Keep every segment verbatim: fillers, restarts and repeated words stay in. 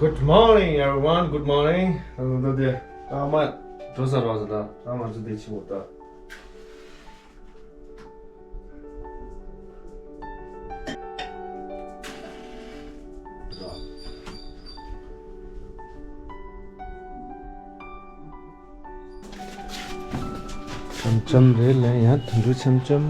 Good morning, everyone. Good morning. ཨ་ནི་ད་དེ་ཨ་མ་འགྲོ་ས་རག་ས། ད་ཨ་མ་ཚོ་དེ་ཕྱི་མོ་ད། འཆམ་འཆམ་རེད་ལ། ཡང་དུད་འགྲོ་འཆམ་འཆམ།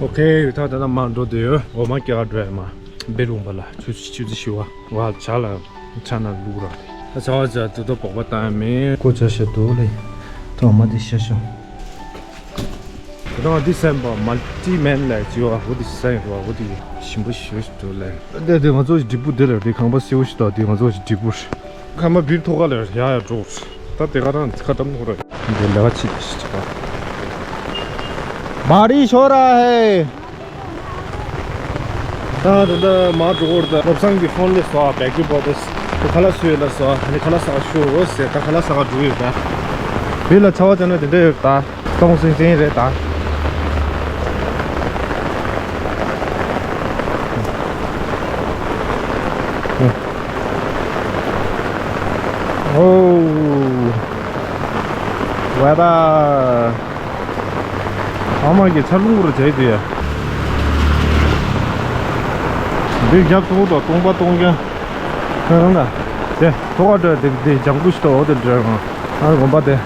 ཨོ་ཁེ། ད་ད་ལྟ་མར་འགྲོ་འདོད་ཡོད། འོ་མ་སྐྱེལ་ག་འགྲོ་ཡ། མ་བེ་རུང་བ་ལ་ཆུ་ཆུ་ཚོད་བཞི་བ་ང་ཇ་ལ་ཇ་ནང་བླུགས་ར། ད་ཇ་བ་ཇ་དུ་དོ་བོག་པ་བཏང་ཡ་མེད། ཀོ་ཇ་ཤ་དུ་ལེ། ཐོག་མ་དེ་ཤ་ཤོ། ད་ང་འདི་སེམས་པ་མལ་ཊི་མེན་ལ་ཇི་བ་འོ་དེ་སེམས་པ་འོ་དེ་ཞིམ་པོ་ཞུ་ཞུ་དུ་ལེ། དེ་དེ་ང་ཚོ་ཞིག་འབྲས་བུ་དེ་ལ་དེ་ཁང་པ་སེའུ་ཞིག་དང་དེ་ང་ཚོ་ཞིག་འབྲས་བུ། ཁ་མ་བིར་ཐོག་ཁ་ལ་ཡ་ཡ་འགྲོ། ད་དེ་ག་རང་ཁ་བཏང་ནོ་ར། འདི་ལ་ཆི་ཆི་ཆི་པ། བ་རི་ཤོ་ར་ཧེ། ད་ད་ད་མ་འགྲོ་བར་ད་བློ་བཟང་གི་ཕོན་ལས་སོ་བེག་གི་བོ་དེ་ཁ་ལག་སུ་ཡོད་ལ་སོ། ཨ་ནི་ཁ་ལག་ཟ་ག་ཤོག་ཟེར། ད་ཁ་ལག་ཟ་ག་འགྲོ་ཡོད་ད། བིར་ལ་ཆ་བ་ཅན་ན་དེ་འདྲ་ཡོད་ད། སྟོང་སིང་སིང་རེད་ད། ཨོ། ཝེ་དར། ཨ་མ་གི་ཆར་པ་འགུར་བྱས་དུས་ཡ། འདི་རྒྱབ་ཐོག་ཏུ་སྟོང་པ་སྟོང་རྐྱང་། ཁྱོད་རང་ལ་དེ་ཐོག་ཁ་འདྲ་དེ་དེ་ལྗང་ཁུ་ཞིག་ཏུ་འོ་དེ་འདྲ་ཨ་དགོན་པ་དེ།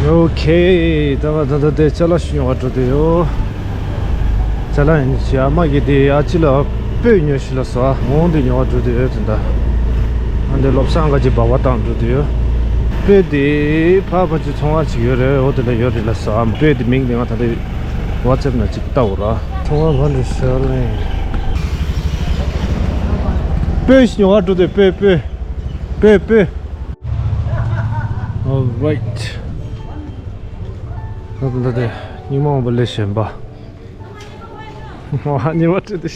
ཨོ་ཁེ། ད་ང་ད་ལྟ་དེ་ཅ་ལག་ཞིག་ཉོ་བར་འགྲོ་དུས་ཡོད། ཅ་ལག་ཡིན་ཞིག་ཨ་མ་གི་དེ་ཨ་ཅི་ལ་སྤོས་ཉོ་ཞིག་ལ་སོ། འོང་དེ་ཉོ་བར་འགྲོ་དུས་ཡོད་དེ་འདྲ། ཨ་འདི་བློ་བཟང་ག་ཅིག་སྦ་བ་བཏང་འགྲོ་དུས་ཡོད། སྤོས་དེ་ཕ་ཕ་ཅིག་ཚོང་བ་ཅིག་ཡོད་རེད། འོ་དེ་ལ་ཡོད་རེད་ལ་སོ། ཨ་མ་སྤོས་དེ་མིང་དེ་ང་ད་ལྟ་ཝ་ཊི་སེབ་ན་ཅིག་ལྟ་འོ་ར། ཚོང་བ་མ་འགྲོ་ཤར་ལེ། སྤོས་ཞིག་ཉོ་བར་འགྲོ་དུས་སྤོས་སྤོས། སྤོས་སྤོས། Alright. ད་ད་ད་སྙིང་མ་འོང་པ་ལས་གཞན་པ། ཨ་ཉི་མ་ཁྲིད་དེ།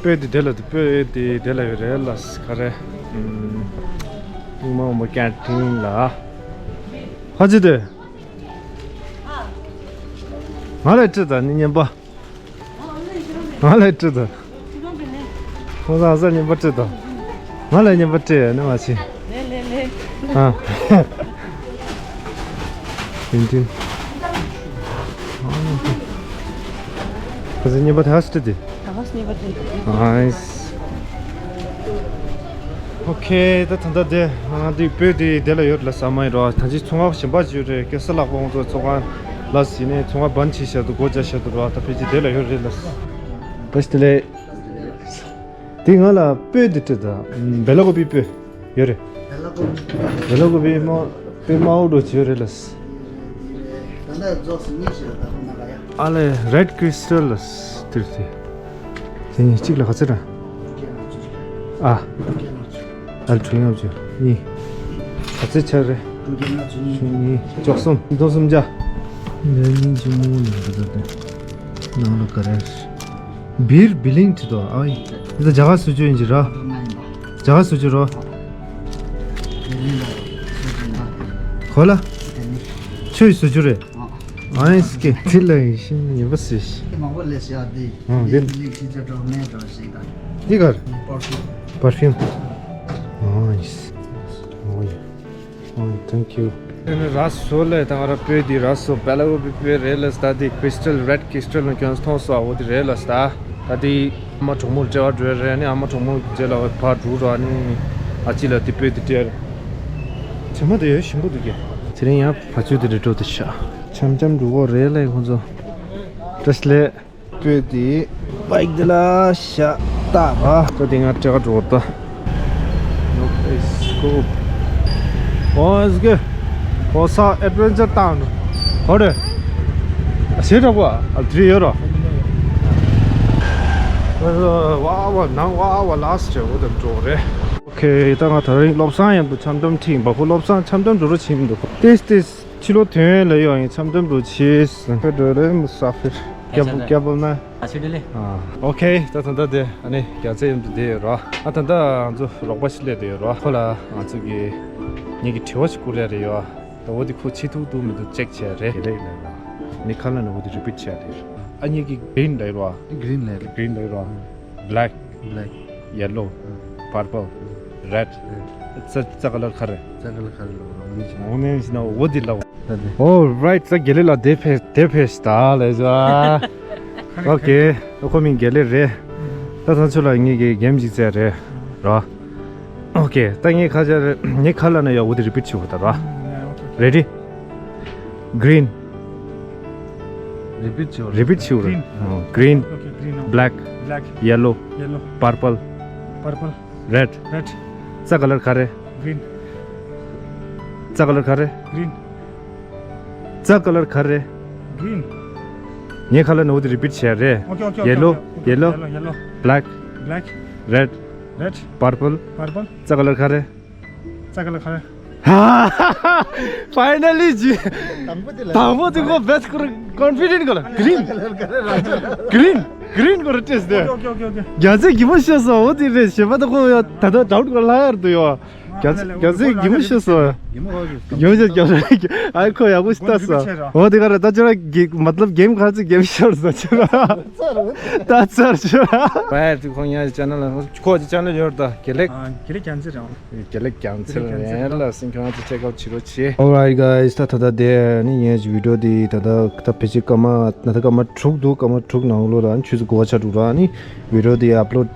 སྤོས་དེ་དེ་ལ་དེ་སྤོས་དེ་དེ་ལ་ཡོད་རེད་ལ་ག་རེ། སྙིང་མ་འོང་པ་ཀན་ཊིན་ལ། ཧ་ཅི་དེ། ང་ལ་ཁྲིད་ད་ནི་ཉན་པ། ང་ལ་སྤྲི་ད། ཁོང་ཚོ་ཨ་ས་ཉན་པ་སྤྲི་ད། ང་ལ་ཉན་པ་སྤྲི་ནི་མ་བྱེད། ལེ་ལེ་ལེ། ཨ། ཏིང་ཏིང་། ཁོང་ཚོ་ཉན་པ་ད་ག་སྤྲི་དེ། ད་ག་ཉན་པ་སྤྲི། ཨ་ཨིས། ཨོ་ཁེ། ད་ད་ལྟ་དེ་ང་འདི་སྤོས་དེ་དེ་ལ་ཡོད་ལ་ས་མ་ཡིན་རོ། ད་ཅི་ཚོང་བ་གཞན་པ་ཅིག་ཡོད་རེད། སྐལ་བཟང་ལགས་པ་ཁོང་ཚོ་ཚོང་ཁང་ལ་ཟིན་ནས་ཚོང་བ་བན་ཆི་བྱ་དུ་སྒོ་བརྒྱབ་བྱ་དུ་རོ། ད་ཕལ་ཆེར་དེ་ལ་ཡོད་རེད་ལ། བེ་སྟི་ལེ། དེ་ང་ལ་སྤོས་དེ་སྤྲད་ད། བེ་ལ་ཀོ་པི་སྤོས་ཡོད་རེད། བེ་ལ་ཀོ་པི་སྤོས་མ་སྤོས་མ་འོ་འགྲོ་ཅིག་ཡོད་རེད་ལ། ད་ལྟ་རྫོགས་སུ་གཉིས་ཤིག་ད་ཁོ་ན་ག་ཡ། ཨ་ལེ་རེད་ཀྲི་སི་ཊལ་ལ་དེར་དེ། དེ་གཉིས་གཅིག་ལ་ག་ཚོད་ར། ཨ། ཨ་ལ་དྲུག་ཡང་བཅུ་གཉིས། ག་ཚོད་ཆགས་རེད། བཅུ་གཉིས། བཅུ་གཉིས། བཅུ་གསུམ། བཅུ་གསུམ་བརྒྱ། འདི་གཉིས་ཀྱི་མོ་ནང་དུ་ད་ལྟ་ནང་ལ་ག་རེ། བིར་བི་ལིང་བྲིས་འདུག་ཨའི། འདི་ད་རྒྱ་གར་བཟོ་བཅོས་ཡིན་གྱི་ར། རྒྱ་གར་བཟོ་བཅོས་རོ། གོ་ལ། ཆོས་བཟོ་བཅོས་རེད། ཨའི་སི་ཀེ་དེ་ལ་ཡིན་ཤིང་ཡིན་པ་ཟེར་ཤིང་། དེ་མང་པོ་ལས་བྱ་དེ། ཨང་དེ། དེ་ལས་ཁྱི་ཚོ་གྲོགས་མེད་གྲོགས་ཞིག་དང་། འདི་གར། པར་ཕིའུམ། པར་ཕིའུམ། ཨའི་སི། ཨོ་ཡ། ཨོ་ཐེང་ཀིའུ། དེ་ནི་ར་སོ་ལས་དང་ར་སྤོས་དེ་ར་སོ་བེ་ལ་ཀོ་པི་སྤོས་རེད་ལ་སྟ། དེ་ཀྲི་སི་ཊལ་རེད་ཀྲི་སི་ཊལ་ལ་ཁྱོད་མཐོང་སོ་འོ་དེ་རེད་ལ་སྟ། ད་དེ་ཨ་མ་གྲོགས་མོ་ལ་སྤྲད་པར་འགྲོ་རེད། ཨ་ནི་ཨ་མ་གྲོགས་མོ་རྗེས་ལ་ཕར་འགྲོ་ར། ཨ་ནི་ཨ་ཅི་ལ་དེ་སྤོས་དེ་སྤྲད། བྱེ་མ་དེ་ཡོད་ཞིམ་པོ་འདུག་གས། དེ་རིང་ཡང་བ་ཕྱུགས་དེ་རེད་འགྲོ་དེ་ཤ། འཆམ་འཆམ་འགྲོ་གོ་རེད་ལ་ཁོང་ཚོ། བཀྲ་ཤིས་བདེ་ལེགས། སྤོས་དེ་བའིག་དེ་ལ་ཤ་སྟག་ར། ད་དེ་ང་སྤྲད་ག་འགྲོ་ད། ནོ་པེ་སི་ཀོ། ཨོ་ཨེ་སི་ཀེ། ཨོ་ས་ཨེ་ཌི་ཝེན་ཅར་བཏང་འགྲོ། ཧོ་རེ། ཨ་ཞེ་དྲག་པོ་ཨ་དེ་རེད་ཡོད་ར། ཝ་ཝ་ནང་ཝ་ཝ་ལགས་ཅེ་འོ་དེ་འགྲོ་རེད། ཨོ་ཁེ། ད་ང་དེ་རིང་བློ་བཟང་མཉམ་དུ་འཆམ་འཆམ་ཁྲིད་ཡིན་པ། ཁོ་བློ་བཟང་འཆམ་འཆམ་འགྲོ་རོགས་བྱེད་མི་འདུག་ཏེས་ཏེས། ཕྱི་ལོགས་ཐོན་ལ་ཡོང་ཡིན། འཆམ་འཆམ་འགྲོ་ཆེས། ཁོས་འགྲོ་རེད་མུ་ས་ཕིར། ཀེ་བལ་ཀེ་བལ་ན། ཨ་ཆུ་དེ་ལེ། ཨ་ཨོ་ཁེ། ད་ད་ལྟ་དེ་ཨ་ནི་རྒྱ་ཚད་མཉམ་དུ་བསྡད་ཡོད་རོ། ཨ་ད་ལྟ་ང་ཚོ་རོགས་པ་ཞིག་སླེབས་བསྡད་ཡོད་རོ། ཁོ་ལ་ང་ཚོ་གི་ ངེད་ཀྱི་དྲི་བ་ཞིག་བསྐུར་ཡ་རེད་ཡོད། ད་འོ་དེ་ཁོ་བྱེད་ཐུབ་ཐུབ་མི་འདུག་ཅེག་བྱས་རེད། དེ་ལས་ལས་ལ་ངས་ཁ་ལ་ནས་འོ་དེ་རི་པིཊ་བྱས་རེད། ཨ་ངེད་ཀྱི་གི་རིན་ལས་རོ། གི་རིན་ལས་རེད། གི་རིན་ལས་རོ། བྷེ་ལེག། བྷེ་ལེག། ཡེ་ལོ། ཨ། པར་པལ། རེད། རེད། ཙ་ཙ་ཀ་ལར་ག་རེ། ཙ་ཀ་ལར་ག་རེ་ལབ་རོ། འོ་ནི་ཞིག་ན་འོ་དེ་ལབ། ད་དེ། ཨོ་རའིཊ། ཙ་དགེ་ལེགས་ལགས་དེ་ཕེ་དེ་ཕེ་ཤ་ད་ལས་ཟ། ཨོ་ཁེ། ཨོ་ཁོ་མིང་དགེ་ལེགས་རེད། ད་ཚང་ཆུ་ལ་ངེད་ཀྱི་གེམ་ཅིག་རྩེ་རེད་རོ། ཨོ་ཁེ། ད་ངས་ཁ་ཆར་ངས་ཁ་ལ་ན་ཡ་འོ་དེ་རི་པིཊ་བྱེད་དགོས་ད་རོ། རེ་ཌི། གི་རིན། རི་པིཊ་བྱེད། རི་པིཊ་བྱེད། གི་རིན། གི་རིན། ཨོ་ཁེ། གི་རིན། བྷེ་ལེག། བྷེ་ལེག། ཡེ་ལོ། ཡེ་ལོ། པར་པལ། པར་པལ། རེད། རེད། ཙ་ཀ་ལར་ག་རེ། གི་རིན། ཙ་ཀ་ལར་ག་རེ། གི་རིན། ཙ་ཀ་ལར་ག་རེ། གི་རིན། ངས་ཁ་ལ་ནོ་དེ་རི་པིཊ་བྱས་རེད། ཨོ་ཁེ། ཨོ་ཁེ། ཡེ་ལོ། ཨོ་ཁེ། ཡེ་ལོ། ཡེ་ལོ། བྷེ་ལེག། བྷེ་ལེག། རེད། རེད། པར་པལ། པར་པལ། ཙ་ཀ་ལར་ག་རེ། ཙ་ཀ་ལར་ག་རེ། ཧ་ཧ་ཧ། ཕའི་ནལ་ལི་ཇི། དང་པོ་དེ་ལ། དང་པོ་དེ་ཁོ་བེ་སི་ཀོ་རེ་ཀོན་ཕི་ཌེན་ཊི་གོ་ལ། གི་རིན། གི་རིན། གི་རིན་གོ་རེ་ཊེ་སི་ཊི་དེ། ཨོ་ཁེ། ཨོ་ཁེ། ཨོ་ཁེ། རྒྱ་ཚད་གི་མོ་ཤེས་སོ། འོ་དེ་རེད། ཞེ་པ་ད་ཁོ་ཡ་ད་ད་ཌའུ་ཊི་གོ་ལ་ཡར་དུ་ཡོ། རྒྱ་ཚད་རྒྱ་ཚད་གི་མོ་ཤེས་སོ། གི་མོ་ཤེས། རྒྱ་ཚད་ཨ་ཁོ་ཡག་པོ་ཤེས་ད་སོ། འོ་དེ་ག་རེ་ད་ཅོ་ར་གི་མ་ཏལབ་གེམ་ག་ཚད་གེམ་ཤར་ས་ཅོ་ར། ད་ཚར་ཅོ་ར། བའི་ཁོང་ཡ་ཅེ་ནལ་ཁོ་ཅེ་ནལ་ཡོད་ད་དགེ་ལེགས། ཨ་དགེ་ལེགས་རྒྱ་ཚད་རང་། དགེ་ལེགས་རྒྱ་མཚོ། དགེ་ལེགས་རྒྱ་མཚོ་ལ་ཡིན་ལ་སིང་ཁྱོད་རང་ཚོ་ཅེག་ཨའུཊ་བྱེད་རོགས་བྱེད། Alright guys, ད་ད་ལྟ་དེ་ནི་ངའི་བི་ཌིའོ་དེ་ད་ལྟ་ད་ཕལ་ཆེར་སྐར་མ་ད་ལྟ་སྐར་མ་དྲུག་འདུག་སྐར་མ་དྲུག་ནང་ལོགས་ལ་ནི་ཆུ་ཚོད་དགུ་པ་ཆགས་འདུག་ར། ནི་བི་ཌིའོ་དེ་ཨབ་ལོཌ་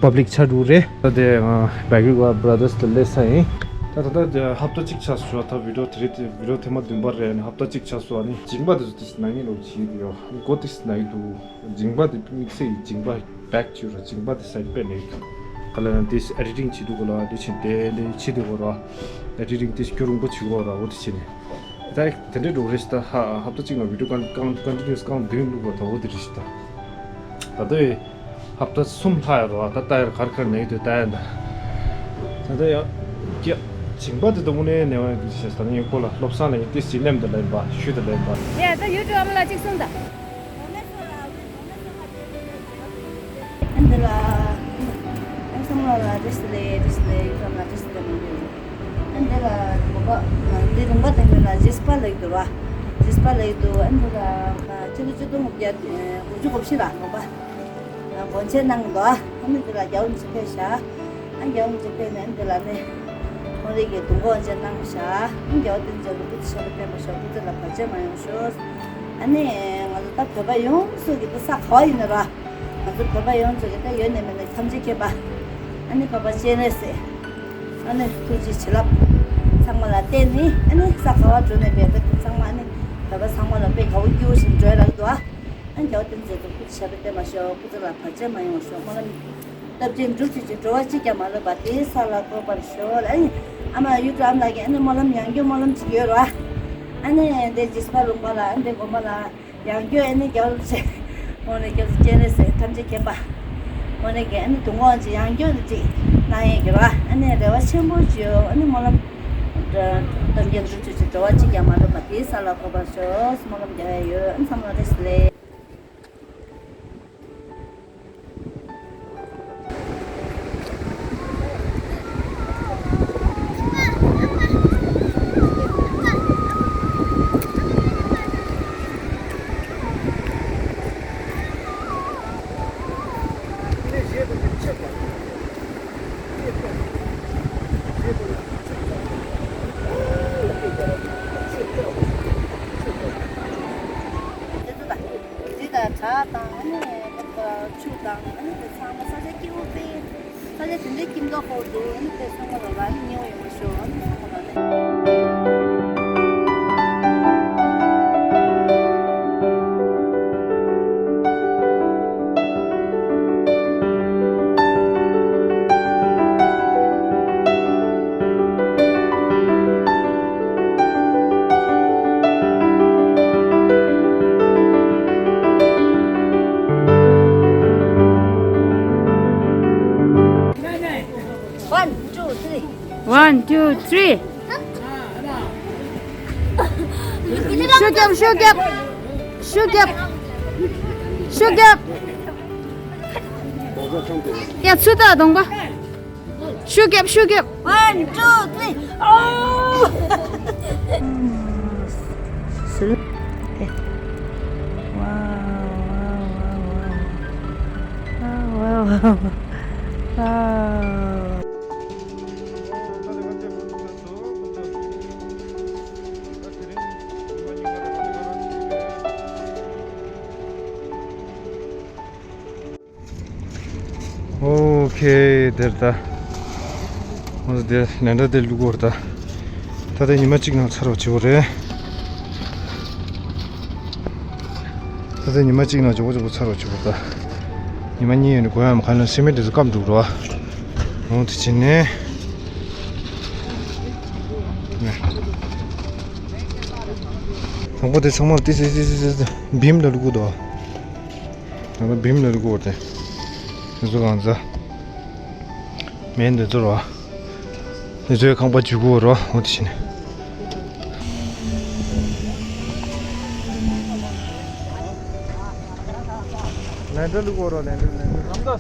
པབ་ལིག་ཆགས་འདུག་རེད། ད་དེ་ང་བྷེ་ག་རི་ཝར་བྷ་ར་དར་སི་ལ་སླེབས་ས་ཡིན། ད་ད་ལྟ་དེ་ཧབ་ཏ་གཅིག་ཆགས་སོང་། ད་བི་ཌིའོ་དེ་རེད། དེ་བི་ཌིའོ་ཐེངས་མ་བདུན་པ་རེད། ནི་ཧབ་ཏ་གཅིག་ཆགས་སོང་། ནི་མཇིང་པ་དེ་ཚོ་དེ་ནང་ཡིན་ལོག་བྱེད་ཀྱི་ཡོད། མགོ་དེ་ནང་ཡིན་འདུག་མཇིང་པ་དེ་དམིགས་བསལ་གྱི་མཇིང་པ་བྷེག་བྱས་ར། མཇིང་པ་དེ་སའིཌ་པད་ནས་ག་ལ་ན་དེ་ཨེ་ཌི་ཊིང་བྱེད་དུས་གོ་ལ་དེ་ཆེ་དེ་དེ་ཆེ་དེ་གོ་ར། ཨེ་ཌི་ཊིང་དེ་སྐྱོ་རུང་པོ་བྱེད་གོ་ར། འོ་དེ་བྱས་ནས་ད་དེ་འདྲའི་འགྲོ་རེད་ཤི་ད། ཧ་ཧབ་ཏ་གཅིག་ནང་བི་ཌིའོ་ཀོན་ཀོན་ཀོན་ཊི་ནིའུ་སི་རྐང་བདུན་བླུགས་པ་ད་འོ་དེ་རེད་ཤི་ད། ད་ལྟ་ཧབ་ཏ་གསུམ་ལྷག་ཡ་རོ། ད་ལྟ་ཡར་གར་གར་ནས་དུས་ལྟ་ཡ་ད། ད་ལྟ་ཡ་ཀྱ་མཇིང་པ་དེ་ད་དངོས་གནས་ནས་བ་ཡ་དུས་ཤི་ད་ནི་ཡོད་གོ་ལ། བློ་བཟང་ལ་ཡིན་ཏེ་སི་ལེམ་དུ་ལེན་པ་ཤུ་དུ་ལེན་པ། ཡ་ད་ཡུ་ཊུབ་ཨ་མ་ལགས་གཅིག་གསུངས་དང་། ཨ་འདི་ལ་ཨ་བསམ་བློ་ལ་རེས་ལས་རེས་ལས་ཡུ་ཊུབ་ལ་རེས་ལས་མི་འདུག་ཨ་འདི་ལ་མོ་པ་འདི་རུང་པ་དེ་མི་ལ་རྗེས་པ་ལེགས་འདུག་བ། རྗེས་པ་ལེགས་འདུག་ཨ་འདི་ལ་ཕྱི་ལོ་ཆིག་སྟོང་དགུ་བརྒྱ་དགུ་བཅུ་གོ་བཞི་ལ་མོ་པ་སྒོ་འབྱེད་གནང་འདུག་ཨ་ནི་འདི་ལ་རྒྱལ་བ་རིན་པོ་ཆེ་ཕེབས་ཤག་ཨ་རྒྱལ་བ་རིན་པོ་ཆེ་ཕེབས་ནས་འདི་ལ་ནི་ཁོང་རང་གི་གདུང་སྒོ་འབྱེད་གནང་ཤག་ཨ་རྒྱལ་བ་བསྟན་འཛིན་རྒྱ་མཚོ་སྐུ་ཚེ་ཞབས་པད་བརྟན་པར་ཤོག་སྐུ་ཚེ་ལ་བར་ཆད་མ་ཡོང་ཤོག་ཨ་ནི་ང་ཚོ་ད་བོད་པ་ཡོངས་སུ་གི་ད་ས་ག་བ་ཡིན་ན་ར། ང་ཚོ་བོད་པ་ཡོངས་སུ་གི་ད་ཡོད་ནས་མེད་ནས་ཐམས་ཅད་མཁྱེན་པ། ཨ་ནི་འཕགས་པ་སྤྱན་རས་གཟིགས། ཨ་ནི་ཐུགས་རྗེ་བྱིན་རླབས་ཚང་མ་ལ་བརྟེན་ནས་ཨ་ནི་ས་ག་བ་འགྲོ་ནས་བོད་པ་དེ་ཚང་མ་ཨ་ནི་བོད་པ་ཚང་མ་ལ་དཔེ་དགའ་བོ་སྐྱིད་བོ་ཞིག་འགྲོ་ཡ་རག་འདུག་ཨ་ནི་རྒྱལ་བ་བསྟན་འཛིན་རྒྱ་མཚོ་སྐུ་ཚེ་ཞབས་པད་བརྟན་པར་ཤོག་སྐུ་ཚེ་ལ་བར་ཆད་མ་ཡོང་བར་ཤོག་སྨོན་ལམ་བཏབ་བྱས་འགྲུབ་བྱེད་ཀྱི་འགྲོ་བ་གཅིག་ཀྱང་མ་ལུས་པ་དེའི་ས་ལ་འགོད་པར་ཤོག་ཨ་ནི་ཨ་མ་ཡུ་ཊུབ་ཨ་མ་ལགས་ཀྱིས་ཨ་ནི་སྨོན་ལམ་ཡང་བསྐྱར་སྨོན་ལམ་ཅིག་ཡོད་ར། ཨ་ནི་འདི་རྗེས་པ་ལུང་པ་ལ་ཨ་ནི་འདི་དགོན་པ་ལ། ཡང་བསྐྱར་ཨ་ནི་རྒྱལ་བ་རིན་པོ་ཆེ་དངོས་གནས་སྐྱབས་སུ་སྤྱན་རས་གཟིགས་ཐམས་ཅད་མཁྱེན་པ། དངོས་གནས་ཀྱི་ཨ་ནི་གདུང་དབང་ཅིག་ཡང་བསྐྱར་ཅིག་གནང་ཡས་ཀྱི་ར་ཨ་ནི་རེ་བ་ཆེན་པོ་ཅིག་ཡོད། ཨ་ནི་སྨོན་ལམ་བཏབ་བྱས་འགྲུབ་བྱེད་ཀྱི་འགྲོ་བ་གཅིག་ཀྱང་མ་ལུས་པ་དེའི་ས་ལ་འགོད་པར་ཤོག་སྨོན་ལམ་རྒྱག་ཡས་ཡོད། ཨ་ནི་ཚང་མ་ལ་བཀྲ་ཤིས་བདེ་ལེགས། རི་དང་བྲག་དང་ཨ་ནི་ཆུ་དང་ཨ་ནི་དེ་ཚང་མ་ས་ཆ་སྐྱིད་པོ་དཔེ་ས་ཆ་དེ་འདྲའི་སྐྱིད་མདོག་ཁ་པོ་འདུག་ཨ་ནི་དཔེ་ཚང་མ་ལ་ལ་ཨ་ནི་སྙིང་པོ་ཡོང་བ་ཤོག་ཨ་ནི་ཚང་མ་ལ་ལ། One, two, three. One, two, three. ཤུགས་རྒྱབ། ཤུགས་རྒྱབ། ཤུགས་རྒྱབ། ཤུགས་རྒྱབ། ཡ་ཚུར་ལྟ་གདོང་པ། ཤུགས་རྒྱབ། ཤུགས་རྒྱབ། One, two, three. Oh! Wow, wow, wow, wow. Wow, wow, wow. Wow. ཨོ་ཁེ། དེར་ད། ཨོ་དེ་ལན་གྲ་དེ་བླུག་གོ་ར་ད། ད་ལྟ་ཉི་མ་གཅིག་ནང་ཚར་བ་བྱེད་དགོས་རེད། ད་ལྟ་ཉི་མ་གཅིག་ནང་མགྱོགས་པོ་མགྱོགས་པོ་ཚར་བ་བྱེད་དགོས་ད། ཉི་མ་གཉིས་ཡོད་ནི་གོ་ཡ་མ་ག་ན་སེ་མེད་དེ་ཚོ་སྐམ་འགྲོ་ར། ཨོ་དེ་བྱས་ནས། དང་པོ་དེ་ཚང་མ་ཏི་སི་སི་སི་སི་བིམ་ལ་བླུག་གོ་ད། ང་ཚོ་བིམ་ལ་རི་ཀོ་དེ། དེ་ཚོ་གང་ཚ། མེན་དེ་ཚོ་རོ། དེ་ཚོའི་ཁང་པ་འཇུག་གོ་རོ། འོ་དེ་བྱས་ནས། ལན་འདྲ་བླུག་གོ་རོ། ལན་འདྲ་ལན་འདྲ།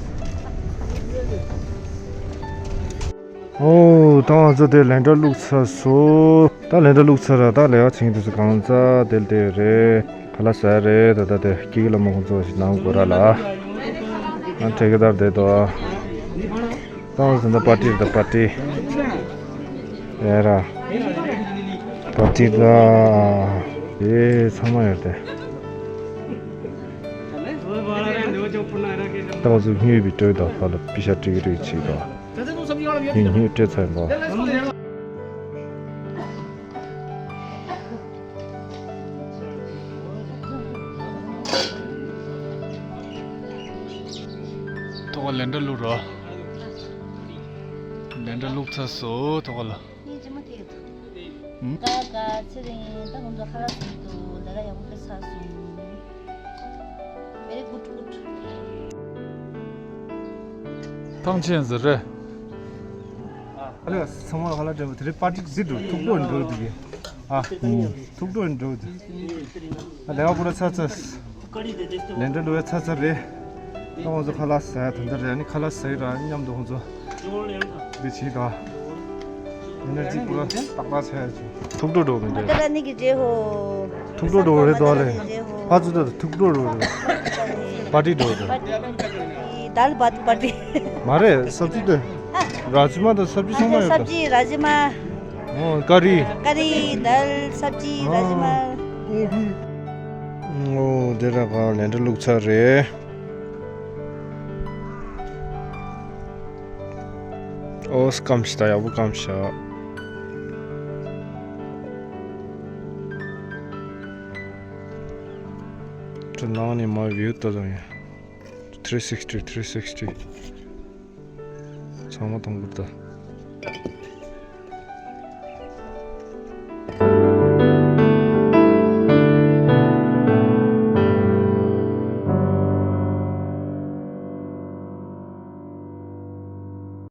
ཨོ། ད་ང་ཚོ་དེ་ལན་གྲ་བླུགས་ཚར་སོང་། ད་ལན་གྲ་བླུགས་ཚར་ར། ད་ལས་ཀ་བྱེད་མཁན་དེ་ཚོ་གང་ཚ་དེ་ལ་དེ་རེད། ཁ་ལག་ཟ་རེད། ད་ད་དེ་སྐྱིད་ལ་མ་ཁོང་ཚོ་ཞིག་ནང་སྒོ་ར་ལ། ཨ་ཁྲེ་ཀེ་དར་དེ་དོ། ད་ང་ཚོ་ད་པར་ཊི་རེད། ད་པར་ཊི། ཡ་ར། པར་ཊི་ད། ཨེ་ཚང་མ་ཡོད་དེ། ད་ང་ཚོ་སྨྱོས་པའི་སྤྲོད་དང་ཧ་ལ་པི་ཤ་སྤྲད་ཀྱི་རེད་ཅིག་དང་། ཡིན་ཡིན་སྤྲད་ཚར་ཡིན་པ། ཐོག་ལན་འདྲ་བླུག་རོགས། ལན་འདྲ་བླུག་ཚར་སོང་ཐོག་ལ། ངའི་ལྕེ་མོ་དེ་ཡོད། ཧུམ། དགའ་དགའ་ཚེ་རིང་། ད་ང་ཚོ་ཁ་ལག་ཟིན་འདུག་ལས་ཀ་ཡག་པོ་སྤེལ་ཚར་སོང་། Very good, good. ཐང་ཆེན་ཟེར་རེད། ཨ་ལས་ཚང་མ་ལ་ཁ་ལག་སྤྲད་པ་དེ་རིང་པར་ཊི་ཟིག་འགྲོ་ཐུག་པོ་འགྲོ་འདུག་གི། ཨ། ཐུག་འགྲོ་འགྲོ་འདུག་ཨ་ལས་ཀ་པུ་ར་ཚ་ཚ། ལན་འདྲ་བླུག་ཡ་ཚར་ཚར་རེད། ད་ང་ཚོ་ཁ་ལག་ཟ་ཡ་ད་ལྟ་རེད། ཨ་ནི་ཁ་ལག་ཟ་ཡི་ར་མཉམ་དུ་ང་ཚོ་འདི་བྱེད་དང་། ཨེ་ནར་ཇི་པུ་ར་ཏག་ཏག་ཆགས་ཡ་བྱུང་། ཐུག་འགྲོ་འགྲོ་མི་འདུག་ད་ལ་ནི་གི་རྗེས་ཧོ། ཐུག་འགྲོ་འགྲོ་རེད་དོ་ལེ། ཕ་ཚོ་ད་ཐུག་འགྲོ་འགྲོ་རེད། པར་ཊི་འགྲོ་རེད། པར་ཊི། དཱལ་བྷཱད་པར་ཊི། མ་རེད། སབ་ཇི་དེ། ར་ཇི་མ་དང་སབ་ཇི་ཚང་མ་ཡོད་ད། སབ་ཇི་ར་ཇི་མ། ཨོ་ཀ་རི། ཀ་རི་དཱལ་སབ་ཇི་ར་ཇི་མ། ཨོ་དེ་ར་ག་ལན་འདྲ་བླུག་ཚར་རེད། ཨོ་སྐམ་ཤི་ད་ཡག་པོ་སྐམ་ཤ། ཁྲི་ནང་ནས་མ་བིའུ་ལྟ་ཙམ་ཡིན། ཐི་རི་སིག་སི་ཊི། ཐི་རི་སིག་སི་ཊི། ཚང་མ་མཐོང་གི་ད།